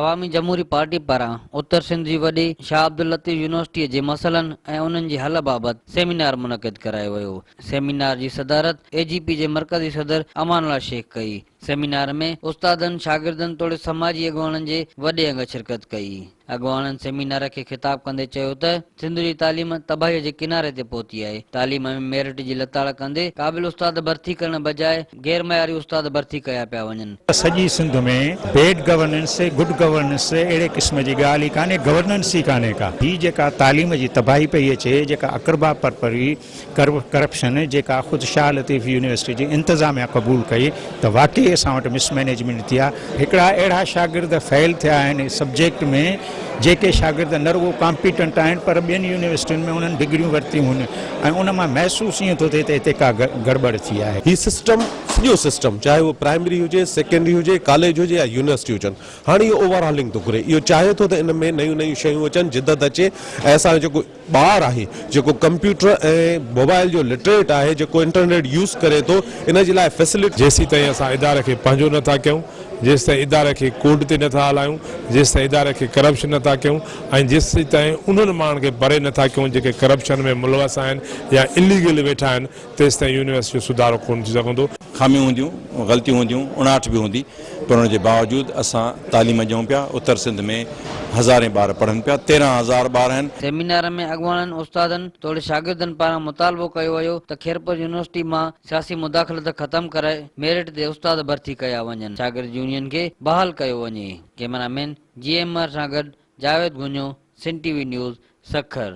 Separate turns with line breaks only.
عوامي جمهوري پارٽي پاران اتر سنڌ جي وڏي شاهه عبداللطيف يونيورسٽيء جي مسئلن ۽ انهن جي حل بابت سيمينار منعقد ڪرايو ويو. سيمينار جي صدارت اي جي پي جي مرڪزي صدر امان الله شيخ ڪئي. سيمينار ۾ استادن، شاگردن توڙي سماجي اڳواڻن جي وڏي انگ شرڪت ڪئي. اڳواڻن سيمينار کي خطاب ڪندي چيو ته سنڌ جي تعليم تباهيء جي ڪناري تي پهتي آهي، تعليم ۾ ميرٽ جي لتاڙ ڪندي قابل استاد ڀرتي ڪرڻ بجاء غير معياري استاد ڀرتي ڪيا پيا وڃن.
سڄي Sindh ۾ bad governance, good governance اهڙي قسم جي ڳالهه ئي ڪانهي، گورننس ئي ڪانهي ڪا. هي جيڪا تعليم جي تباهي پئي اچي، جيڪا اقربا پروري، ڪرپشن جيڪا خود شاهه لطيف يونيورسٽي جي انتظاميا قبول ڪئي ته واقعي اسان وٽ مس مئنيجمينٽ ٿي آهي. هڪڙا اهڙا شاگرد فيل ٿيا آهن سبجيڪٽ ۾ جيڪي شاگرد نه رڳو ڪامپيٽنٽ آهن پر ٻين يونيورسٽين ۾ انهن ڊگريون ورتيون هن ۽ ان مان محسوس ائين ٿو ٿئي ته هتي ڪا گڙٻڙ ٿي آهي.
هي سسٽم سڄو سسٽم چاهي اهو پرائمري هجي، سيڪنڊري هجي، ڪاليج هجي يا يونيورسٽي هجن هاڻي اهو اوور هالنگ ٿو گهري اهو چاهي ٿو ته ان ۾ نيون نيون شيون اچن جدت اچي ۽ اسان جو جيڪو ٻار آهي جيڪو ڪمپيوٽر ۽ موبائل جو لٽريٽ آهي جيڪو انٽرنيٽ يوز ڪري ٿو ان جي لاء فيسلٽي.
جيسيتائين اسان اداري کي پنهنجو نه ٿا ڪيون، جيستائين اداري کي ڪوڊ تي نه ٿا هلايون، جيستائين اداري کي ڪرپشن نه ٿا ڪيون ۽ جيسيتائين انهن ماڻهن کي پري نه ٿا ڪيون جيڪي ڪرپشن ۾ ملوث آهن يا اليگل ويٺا آهن تيستائين يونيورسٽي جو سڌارو ڪونه ٿي سگهندو.
خاميون هونديون، غلطيون هونديون، اڻاٺ به هوندي پر ان جي باوجود اسان تعليم ڏيون پيا، اتر سنڌ ۾ هزارين ٻار پڙهن پيا، 13 هزار ٻار آهن.
سيمينار ۾ اڳواڻن، استادن توڙي شاگردن پاران مطالبو ڪيو ويو ته خيرپور يونيورسٽي مان سياسي مداخلت ختم ڪرائي ميرٽ تي استاد ڀرتي ڪيا وڃن، شاگرد يونين کي بحال ڪيو وڃي. ڪئميرا مين جي ايم آر سان گڏ Javed Gunjo, Sindh T V news, Sukkur.